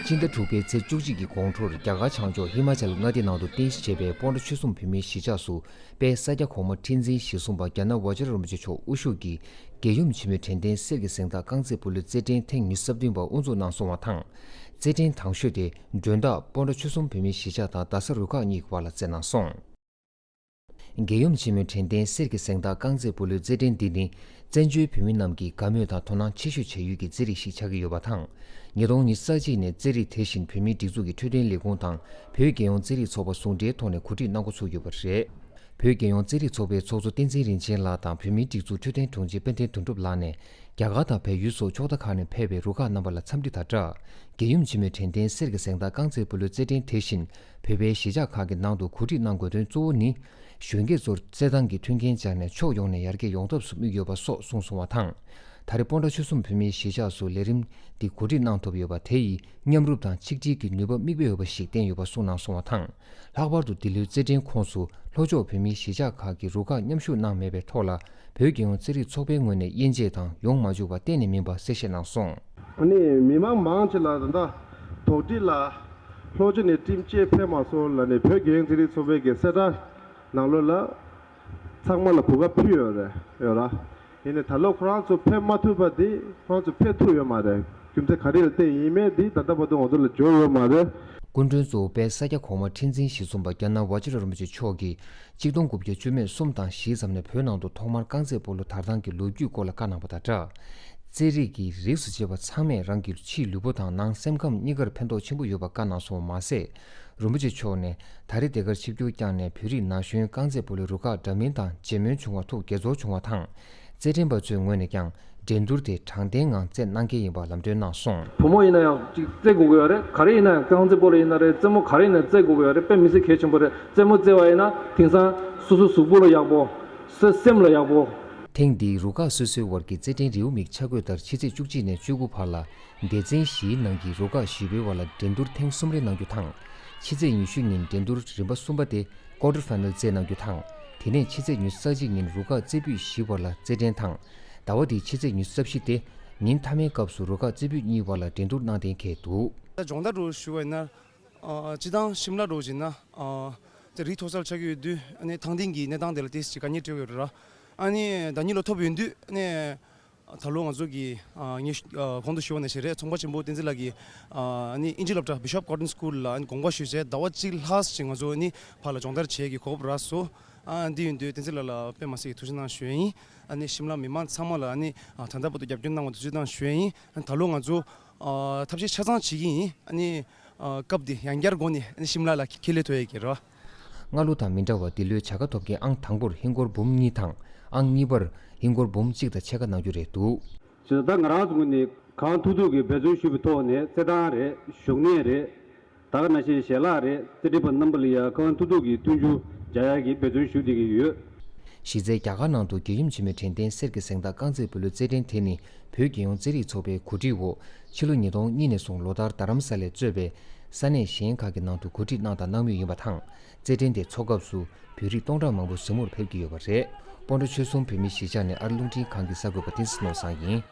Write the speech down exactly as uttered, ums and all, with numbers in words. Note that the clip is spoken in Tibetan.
ཕྱི་ཟླ་དྲུག་པའི་ཚེས་བཅུ་གཅིག་གི་དགོང་དྲོར་རྒྱ་གར་བྱང་ཕྱོགས་ཧི་མ་ཅལ་མངའ་སྡེ་ནང་དུ་རྟེན་གཞི་བྱས་པའི་སྤོན་ཊ་ཆོལ་གསུམ་བོད་མིའི་གཞིས་ཆགས་སུ། དཔལ་ས་སྐྱ་གོང་མ་ཁྲི་འཛིན་ཞེ་གསུམ་པ་རྒྱ་ནག་ཝ་ཅི་ར་རིན་པོ་ཆེ་མཆོག་དབུ་བཞུགས་ཀྱིས་རྒྱལ་ཡུམ་ཆེན་མོའི་དྲན་རྟེན་གསེར་གྱི་གཟེངས་རྟགས་རྐང་རྩེད་སྤོ་ལོའི་རྩེད་འགྲན་ཐེངས་ཉི་ཤུ་རྩ་བདུན་པ་དབུ་འཛུགས་གནང་སོང་བ་དང་། རྩེད་འགྲན་དང་ཤོས་དེ་མགྲོན་བདག་སྤོན་ཊ་ཆོལ་གསུམ་བོད་མིའི་གཞིས་ཆགས་དང་རྡ་ས་རུ་ཁག་གཉིས་ཀྱི་བར་ལ་རྩེད་གནང་སོང་། རྒྱལ་ཡུམ་ཆེན་མོའི་དྲན་རྟེན་གསེར་གྱི་གཟེངས་རྟགས་རྐང་རྩེད་སྤོ་ལོའི་རྩེད་འགྲན་འདི་ནི་བཙན་བྱོལ་བོད་མི་རྣམས་ཀྱིས་དགའ་མོས་དང་དོ་སྣང་ཆེ་ཤོས་བྱ་ཡུལ་གྱི་རྩེད་རིགས་ཤིག་ཆགས་ཀྱི་ཡོད་པ་དང་། ཉིས་སྟོང་ཉི་ཤུ་རྩ་གཅིག་ནས་རྩེད་རིགས་དེ་བཞིན་བོད་མིའི་སྒྲིག་འཛུགས་ཀྱི་འཕྲོད་བསྟེན་ལས་ཁུངས་དང་བོད་རྒྱལ་ཡོངས་རྩེད་རིགས་ཚོགས་པ་ཟུང་འབྲེལ་ཐོག་ནས་གོ་སྒྲིག་གནང་འགོ་ཚུགས་ཡོད་པ་རེད། བོད་རྒྱལ་ཡོངས་རྩེད་རིགས་ཚོགས་པའི་ཚོགས་གཙོ་བསྟན་འཛིན་རིན་ཆེན་ལགས་དང་བོད་མིའི་སྒྲིག་འཛུགས་འཕྲོད་བསྟེན་དྲུང་ཆེ་དཔལ་ལྡན་དོན་གྲུབ་ལགས་ནས། རྒྱ་གར་དང་བལ་ཡུལ་སོགས་ཕྱོགས་མཐའ་ཁག་ནས་ཕེབས་པའི་རུ་ཁག་རྣམ་པ་ལ་འཚམས་འདྲི་དང་སྦྲགས། རྒྱལ་ཡུམ་ཆེན་མོའི་དྲན་རྟེན་གསེར་གྱི་གཟེངས་རྟགས་རྐང་རྩེད་སྤོ་ལོའི་རྩེད་འགྲན་དེ་བཞིན་བོད་པའི་གཞིས་ཆགས་ཁག་གི་ནང་དུ་གོ་སྒྲིག་གནང་དགོས་དོན་གཙོ་བོ་ནི། གཞོན་སྐྱེས་ཚོར་རྩེད་ཐང་གི་མཐུན་རྐྱེན་སྦྱར་ནས་ཕྱོགས་ཡོངས་ནས་ཡར་རྒྱས་ཡོང་ཐབས་སུ་དམིགས་ཡོད་པ་སོགས་གསུངས་སོང་བ་དང་། ད་རེས་སྤོན་ཊ་ཆོལ་གསུམ་བོད་མིའི་གཞིས་ཆགས་སུ་ལས་རིམ་འདི་གོ་སྒྲིག་གནང་ཐུབ་ཡོད་པ་དེ་ཡིས་མཉམ་རུབ་དང་ཆིག་སྒྲིལ་གྱི་ནུས་པ་དམིགས་ཡོད་པ་ཞིག་བསྟན་ཡོད་པ་གསུངས་གནང་སོང་བ་དང་། ལྷག་པར་དུ་འདི་ལོའི་རྩེད་འགྲན་ཁོངས་སུ་ལྷོ་ཕྱོགས་བོད་མིའི་གཞིས་ཆགས་ཁག་གི་རུ་ཁག་མཉམ་ཞུགས་གནང་མེད་པའི་ཐོག་ལ། བོད་རྒྱལ་ཡོངས་རྩེད་རིགས་ཚོགས་པའི་ངོས་ནས་དབྱེ་འབྱེད་དང་ཡོང་མ་བཅུག་པ་གཏན་ནས་མིན་པ་གསལ་བཤད་གནང་སོང་། ཨ་ནི་མི་མང་མང་ཆེ་ལ་ད་ལྟ་དོགས་འདྲི་ལ་ལྷོ་ཕྱོགས་ནས་ཊིམ་གཅིག་ཕེབས་མ་སོང་ལབ་ནས་བོད་རྒྱལ་ཡོངས་རྩེད་རིགས་ཚོགས་པའི་གི་གསལ་བསྒྲགས་ནང་ལོགས་ལ་ཚང་མ་ལ་གོ་སྐབས་ཕུལ་ཡོད་རེད་ཡོད་ར། ཡིན་ནའི་ད་ལོ་ཁོ་རང་ཚོ་ཕེབས་མ་ཐུབ་པ་འདི་ཁོ་རང་ཚོ་ཕེབས་ཐུབ་ཡོད་མ་རེད། རྒྱུ་མཚན་ག་རེ་ལ་བརྟེན་ཡིན་མིན་འདི་ད་ལྟ་བར་དུ་ང་ཚོ་ལ་འབྱོར་ཡོད་མ་རེད། སྐུ་མགྲོན་གཙོ་བོ་དཔལ་ས་སྐྱ་གོང་མ་ཁྲི་འཛིན་ཞེ་གསུམ་པ་རྒྱ་ནག་ཝ་ཅི་ར་རིན་པོ་ཆེ་མཆོག་གིས་ཆིག་སྟོང་དགུ་བརྒྱ་བཅུ་མེད་གསུམ་དང་བཞིའི་ཟམ་ནས་བོད་ནང་དུ་ཐོག་མར་རྐང་རྩེད་སྤོ་ལོ་དར་ཐང་གི་ལོ་རྒྱུས་སྐོར་ལ་བཀའ་གནང་བ་དང་སྦྲགས། རྩེད་རིགས་ཀྱི་རིགས་སུ་བཅད་པ་ཚང་མས་རང་གི་ཕྱིའི་ལུས་པོ་དང་ནང་སེམས་ཁམས་གཉིས་ཀར་ཕན་ཐོགས་ཆེན་པོ་ཡོད་པ་བཀའ་གནང་སོང་བ་མ་ཟད། རིན་པོ་ཆེ་མཆོག་ནས་ད་རེས་འདི་གར་ཆིབས་བསྒྱུར་བསྐྱངས་ནས་བོད་རིགས་ན་གཞོན་རྐང་རྩེད་སྤོ་ལོའི་རུ་ཁག་འདྲ་མིན་དང་མཇལ་མོལ་བྱུང་བར་ཐུགས་དགྱེས་ཚོར་བྱུང་བ་དང་། རྩེད་འགྲན་པ་ཚོའི་ངོས་ནས་ཀྱང་འགྲན་བསྡུར་དེ་དྲང་བདེན་ངང་རྩེད་གནང་གལ་ཡིན་པ་ལམ་སྟོན་གནང་སོང་། བུ་མོ་ཡིན་ན་ཡང་ཅིག་རྩེད་དགོས་ཀྱི་ཡོད་རེད། ག་རེ་ཡིན་ན་ཡང་རྐང་རྩེད་སྤོ་ལོ་ཡིན་ན་རེད། རྩེད་མོ་ག་རེ་ཡིན་ན་རྩེད་དགོས་ཀྱི་ཡོད་རེད། དཔེ་མི་སྲིད་གལ་ཆེན་པོ་རེད། རྩེད་མོ་རྩེ་བ་ཡིན་ན་དེང་སང་སོ་སོ་གཟུགས་པོ་ལ་ཡག་པོ། སོ་སེམས་ལ་ཡག་པོ། ཐེངས་འདིའི་རུ་ཁག་སོ་སོའི་བར་གྱི་རྩེད་འགྲན་རེའུ་མིག་ཆ་བགོས་ལྟར་ཕྱི་ཚེས་བཅུ་གཅིག་ནས་བཅུ་དགུ་བར་ལ་སྡེ་ཚན་བཞིའི་ནང་གི་རུ་ཁག་བཞི་པོའི་བར་ལ་འགྲན་བསྡུར་ཐེངས་གསུམ་རེ་གནང་རྒྱུ་དང་། ཕྱི་ཚེས་ཉི་ཤུ་ཉིན་འགྲན་བསྡུར་རིམ་པ་གསུམ་པ་དེ་ཀོ་ཊར་ཕའི་ནལ་རྩེད་གནང་རྒྱུ་དང་། དེ་ནས་ཕྱི་ཚེས་ཉི་ཤུ་རྩ་གཅིག་ཉིན་རུ་ཁག་རྩེ་ཕུད་བཞིའི་བར་ལ་རྩེད་འགྲན་དང་། ཟླ་བ་འདིའི་ཕྱི་ཚེས་ཉི་ཤུ་རྩ་བཞི་སྟེ། ཉིན་མཐའ་མའི་སྐབས་སུ་རུ་ཁག་རྩེ་ཕུད་གཉིས་བར་ལ་འགྲན་བསྡུར་གནང་གཏན་འཁེལ་འདུག། ད་སྦྱོང་བརྡར་འགྲོ་ཞུ་བ་ཡིན་ན། ཨ་སྤྱི་བཏང་ཤིམ་ལ་འགྲོ་བཞིན་ན། ཨ་དེ་རི་མཐོ་ས་ལ་ཆགས་ཀྱི་ཡོད་དུས་ཨ་ནི་ཐང་སྟེང་གི་གནས་སྟངས་དེ་ལ་ཏོག་ཙམ་དཀའ་ངལ་འཕྲད་ཀྱི་ཡོད་རེད་ར། ཨ་ནི་ཟླ་ཉིན་ལ་ཐོབ་ཡོང་དུས་ཨ་ནི་ད་ལོ་ང་ཚོ་གི་ཨ་ངས་ཨ་གོང་དུ་ཞུས་པ་ནང་བཞིན་རེད། ཚོང་པ་ཆེན་པོ་བསྟན་འཛིན་ལགས་ཀྱིས་ཨ་ནི་དབྱིན་ཇི་སློབ་གྲྭ་Bishop Cotton School ལ་ཨ་ནི་དགོངས་པ་ཞུས་བྱས་ཟླ་བ་གཅིག་ལྷག་ཅིག་ང་ཚོ་ཨ་ནི་ཕར་ལ་སྦྱོང་བརྡར་བྱེད་ཀྱི་གོ་སྐབས་རག་སོང་། ཨ་འདི་ཡིན་དུས་བསྟན་འཛིན་ལགས་ལ་དཔེ་མ་སྲིད་ཀྱི་ཐུགས་རྗེ་གནང་ཞུ་ཡ་ཡིན། ཨ་ནི་ཤིམ་ལ་མི་མང་ཚང་མ་ལ་ཨ་ནི་ཨ་ད་ལྟ་བར་དུ་རྒྱབ་སྐྱོར་གནང་བ་ཐུགས་རྗེ་གནང་ཞུ་ཡ་ཡིན། ཨ་ད་ལོ་ང་ཚོ། ཨ་ཐབས་ཤེས་ཆ་ཚང་བྱེད་ཀྱི་ཡིན། ཨ་ནི་ཨ་སྐབས་འདི་ཡང་བསྐྱར་སྒོ་ནས་ཨ་ནི་ཤིམ་ལ་ལ་ཁྱེད་སླེབས་ཐུབ་ཡ་གི་རེད་བ། སྔ་ལོ་དང་མི་འདྲ་བར་འདི་ལོའི་བྱ་དགའ་ཐོབ་མཁན་ཨང་དང་པོར་ཧིན་སྒོར་འབུམ་གཉིས་དང་ཨང་གཉིས་པར་ཧིན་སྒོར་འབུམ་གཅིག་དང་ཕྱེད་ཀ་གནང་རྒྱུ་རེད་འདུག། བྱས་ཙང་ད་ང་རང་ཚོ་ངོས་ནས་གང་ཐུབ་ཐུབ་ཀྱིས་འབད་བརྩོན་ཞུས་པའི་ཐོག་ནས་རྩེད་ཐང་རེད། བཞུགས་གནས་རེད། ད་ག་ནང་བཞིན་ཞལ་ལག་རེད། རྩེད་འགྲན་པ་རྣམ་པ་ལ་ཡ་གང་ཐུབ་ཐུབ་ཀྱིས་མཐུན་འགྱུར་སྦྱར་ཡག་གི་འབད་བརྩོན་ཞུ་བསྡད་ཀྱི་ཡོད། གཞི་རྩའི་རྒྱ་གར་ནང་དུ་རྒྱལ་ཡུམ་ཆེན་མོའི་དྲན་རྟེན་གསེར་གྱི་གཟེངས་རྟགས་རྐང་རྩེད་སྤོ་ལོའི་རྩེད་འགྲན་དེ་ནི་བོད་རྒྱལ་ཡོངས་རྩེད་རིགས་ཚོགས་པའི་གོ་སྒྲིག་འོག་ཕྱི་ལོ་ཉིས་སྟོང་གཉིས་ནས་བཟུང་ལོ་ལྟར་རྡ་རམ་ས་ལས་གཙོས་པའི་ས་གནས་གཞན་ཁག་གི་ནང་དུ་གོ་སྒྲིག་གནང་དང་གནང་མུས་ཡིན་པ་དང་། རྩེད་འགྲན་དེ་འཚོགས་སྐབས་སུ་བོད་རིགས་སྟོང་ཕྲག་མང་པོ་གཟིགས་མོར་ཕེབས་ཀྱི་ཡོད་པ་རེད། སྤོན་ཊ་ཆོལ་གསུམ་བོད་མིའི་གཞིས་ཆགས་ནས་ཨར་རླུང་འཕྲིན་ཁང་གི་གསར་འགོད་པ་བསྟན་འཛིན་ནོར་བཟང་ཡིན།